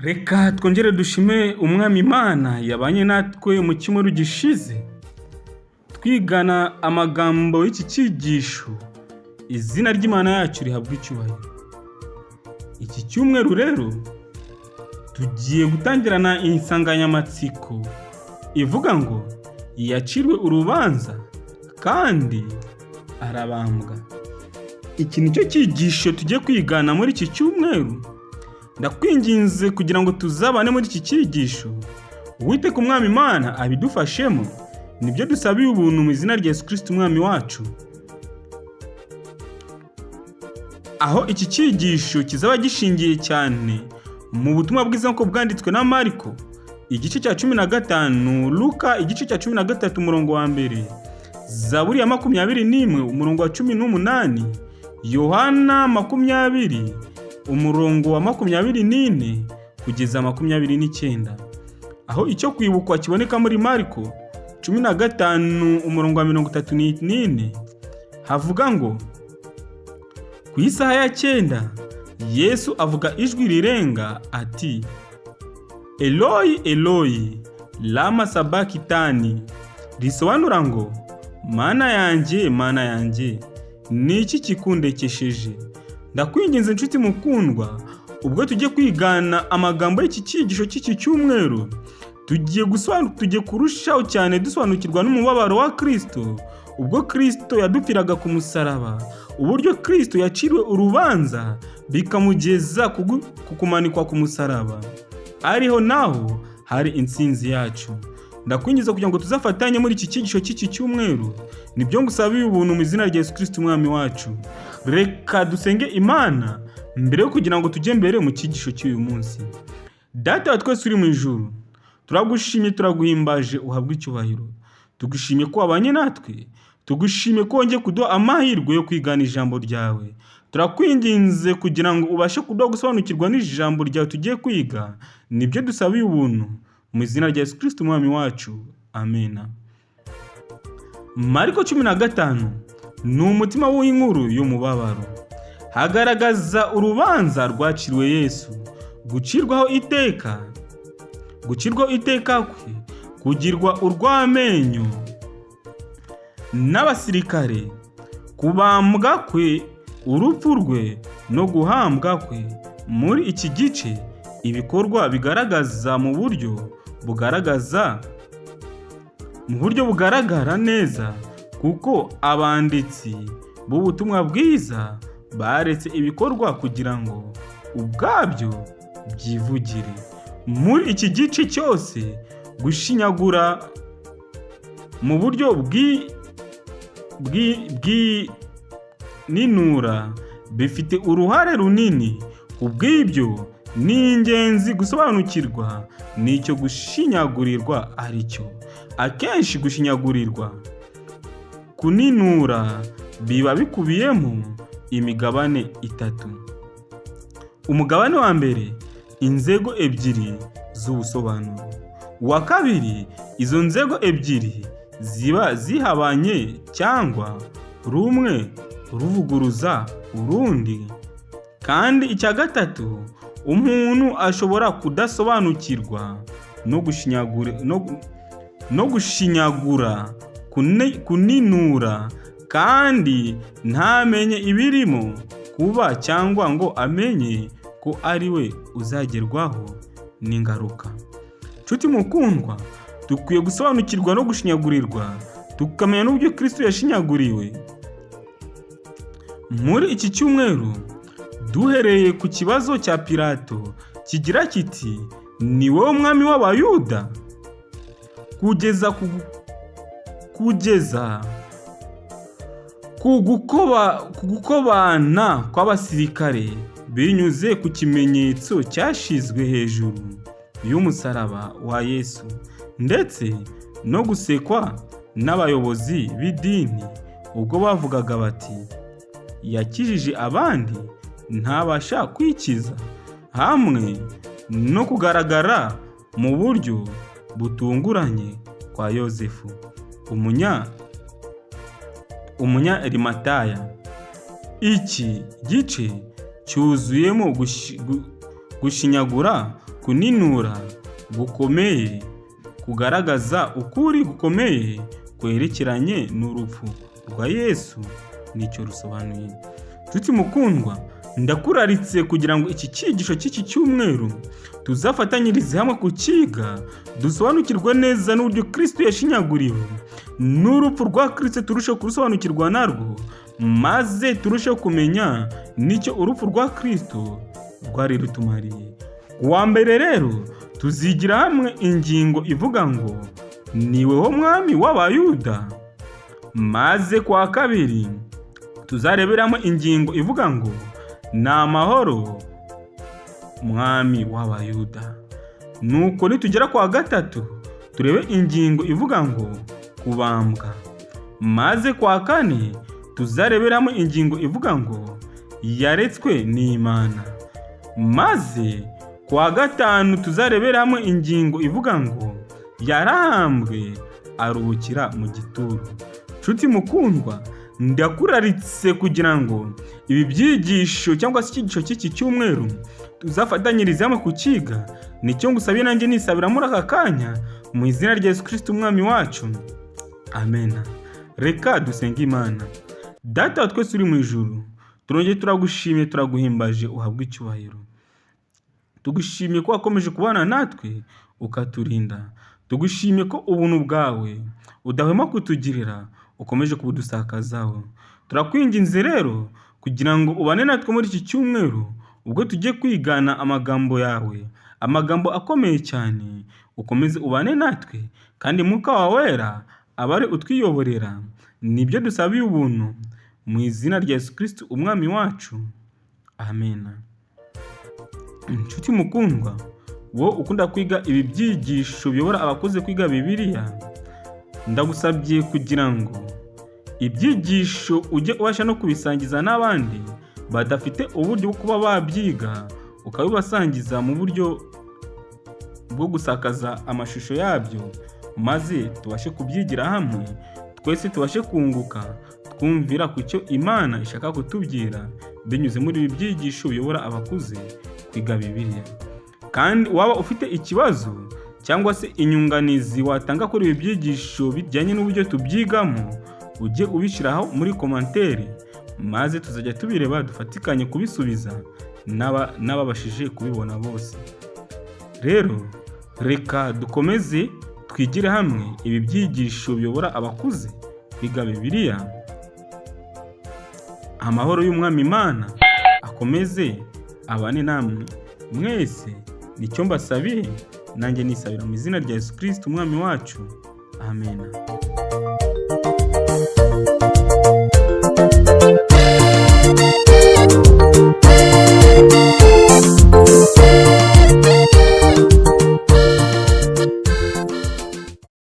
Reka twongere dushime Umwami Imana yabanye natwe mu cyumweru gishize, twigana amagambo y'iki cyigisho, izina ry'Imana yacu rihabwa icyubahiro. Iki cyumweru rero tugiye gutangirana insanganyamatsiko ivuga ngo yaciriwe urubanza kandi arabambwa. Iki ni cyo cyigisho tugiye kwigana muri iki cyumweru. Ndakwinginze kugira ngo tuzabane muri iki cyigisho, Uwiteka Umwami Imana abidufashemo, nibyo dusabiye ubuntu mu izina rya Yesu Kristo Umwami wacu. Aho iki cyigisho kizaba gishingiye cyane mu butumwa bwiza nk'uko bwanditswe na Mariko igice cya 15, Luka igice cya 13 umurongo wa mbere, Zaburi ya 21 umurongo wa 18, Yohana 20 umurongo wa 24 kugeza 29. Aho icyo kwibukwa kiboneka muri Mariko 15 umurongo wa 34 havuga ngo ku isaha ya 9 Yesu avuga ijwi rirenga ati Eloi Eloi lama sabakitani, risobanura ngo Mana yanjye Mana yanjye ni iki kikundekesheje? Ndakwinginze nshuti mukundwa, ubwo tujye kwigana amagambo y'iki cyigisho cy'iki cyumweru, tugiye kurushaho cyane dusobanukirwa n'umubabaro wa Kristo, ubwo Kristo yadupfiraga ku musaraba, uburyo Kristo yaciriwe urubanza bikamugeza ku kumanikwa ku musaraba, ariho naho hari intsinzi yacu. Ndakwinginze kugira ngo tuzafatanye muri iki cyigisho cy'iki cyumweru, nibyo ngusabiye ubuntu mu izina rya Yesu Kristo Umwami wacu. Reka dusenge Imana mbere yo kugira ngo tujye mbere mu cyigisho cy'uyu munsi. Data wa twese uri mu ijuru, turagushimye, turaguhimbaje, uhabwe icyubahiro. Tugushimye ko wabanye natwe, tugushimye ko wongeye kuduha amahirwe yo kwigana ijambo ryawe. Turakwinginze kugira ngo ubashe kuduha gusobanukirwa n'ijambo ryawe tugiye kwiga, nibyo dusabiye ubuntu mu izina rya Yesu Kristo Umwami wacu. Amena. Mariko 15 ni umutima w'inkuru y'umubabaro. Hagaragaza urubanza rwaciriwe Yesu, gucirwaho iteka, gucirwaho iteka kwe, kugirwa urw'amenyo n'abasirikare, kubambwa kwe, urupfu rwe no guhambwa kwe. Muri iki gice ibikorwa bigaragaza mu buryo bugaragara neza, kuko abanditsi b'ubutumwa bwiza baretse ibikorwa kugira ngo ubwabyo byivugire. Muri iki gice cyose gushinyagura mu buryo bw'inura bifite uruhare runini. Kubw'ibyo ni ingenzi gusobanukirwa n'icyo gushinyagurirwa ari cyo. Akenshi gushinyagurirwa, kuninura biba bikubiyemo imigabane itatu. Umugabane wa mbere, inzego ebyiri z'ubusobanuro. Uwa kabiri, izo nzego ebyiri ziba zihabanye cyangwa rumwe ruvuguruza urundi. Kandi icya gatatu, umuntu ashobora kudasobanukirwa no gushinyagura, kuninura, kandi ntamenye ibirimo kuba cyangwa ngo amenye ko ari we uzagerwaho n'ingaruka. Nshuti mukundwa, dukwiye gusobanukirwa no gushinyagurirwa, tukamenya n'uburyo Kristo yashinyaguriwe. Muri iki cyumweru duhereye ku kibazo cya Pilato kigira kiti ni wowe mwami w'Abayuda, kugeza ku gukobana kw'abasirikare binyuze ku kimenyetso cyashyizwe hejuru y'umusaraba wa Yesu, ndetse no gusekwa n'abayobozi b'idini ubwo bavugaga bati yakijije abandi ntabasha kwikiza, hamwe no kugaragara mu buryo butunguranye kwa Yozefu Umunyarimataya. Iki gice cyuzuyemo gushinyagura Kuninura gukomeye kugaragaza ukuri gukomeye kwerekeranye n'urupfu rwa Yesu nicyo rusobanuye. Nshuti mukundwa, ndakuraritse kugira ngo iki cyigisho cy'iki cyumweru tuzafatanyirize hamwe kukiga, dusobanukirwe neza n'uburyo Kristo yashinyaguriwe n'urupfu rwa Kristo, turusheho kurusobanukirwa narwo, maze turusheho kumenya n'icyo urupfu rwa Kristo rwari rutumariye. Ku wa mbere rero tuzigira hamwe ingingo ivuga ngo niweho mwami w'Abayuda, maze ku wa kabiri tuzareberamo ingingo ivuga ngo ni amahoro mwami w'Abayuda. Nuko nitugera ku wa gatatu turebe ingingo ivuga ngo kubambwa, maze ku wa kane tuzareberamo ingingo ivuga ngo yaretswe n'Imana, maze ku wa gatanu tuzareberamo ingingo ivuga ngo yarahambwe aruhukira mu gituro. Nshuti mukundwa, ndakuraritse kugira ngo ibi byigisho cyangwa se icyigisho cy'iki cyumweru tuzafatanyirize hamwe kukiga. Nicyo ngusabiye nanjye nisabira muri aka kanya mu izina rya Yesu Kristo umwami wacu, amena. Reka dusenge Imana. Data wa twese uri mu ijuru, turongeye turagushimye, turaguhimbaje, uhabwe icyubahiro. Tugushimiye ko wakomeje kubana natwe ukaturinda. Tugushimiye ko ubuntu bwawe udahwema kutugirira ukomeje kubudusakazaho. Turakwinginze rero kugira ngo ubane natwe muri iki cyumweru ubwo tugiye kwigana amagambo yawe, amagambo akomeye cyane, ukomeze ubane natwe kandi Mwuka wawe wera abe ari utwiyoborera. Nibyo dusabiye ubuntu mu izina rya Yesu Kristo umwami wacu, amena. Inshuti mukundwa, wowe ukunda kwiga ibi byigisho biyobora abakuze kwiga Bibiliya, ndagusabye kugira ngo ibyigisho ujye ubasha no kubisangiza n'abandi badafite uburyo bwo kuba babyiga, ukabibasangiza mu buryo bwo gusakaza amashusho yabyo, maze tubashe kubyigira hamwe, twese tubashe kunguka, twumvira ku cyo Imana ishaka kutubwira binyuze muri ibi byigisho biyobora abakuze kwiga Bibiliya. Kandi waba ufite ikibazo cyangwa se inyunganizi watanga kuri ibi byigisho bijyanye n'uburyo tubyigamo, ujye ubishyiraho muri commentaire, maze tuzajya tubireba dufatikanye kubisubiza n'ababashije kubibona bose. Rero reka dukomeze twigire hamwe ibi byigisho biyobora abakuze kwiga Bibiliya. Amahoro y'Umwami Imana akomeze abane namwe mwese, nicyo mbasabiye nanjye nisabira mu izina rya Yesu Kristo umwami wacu, amena.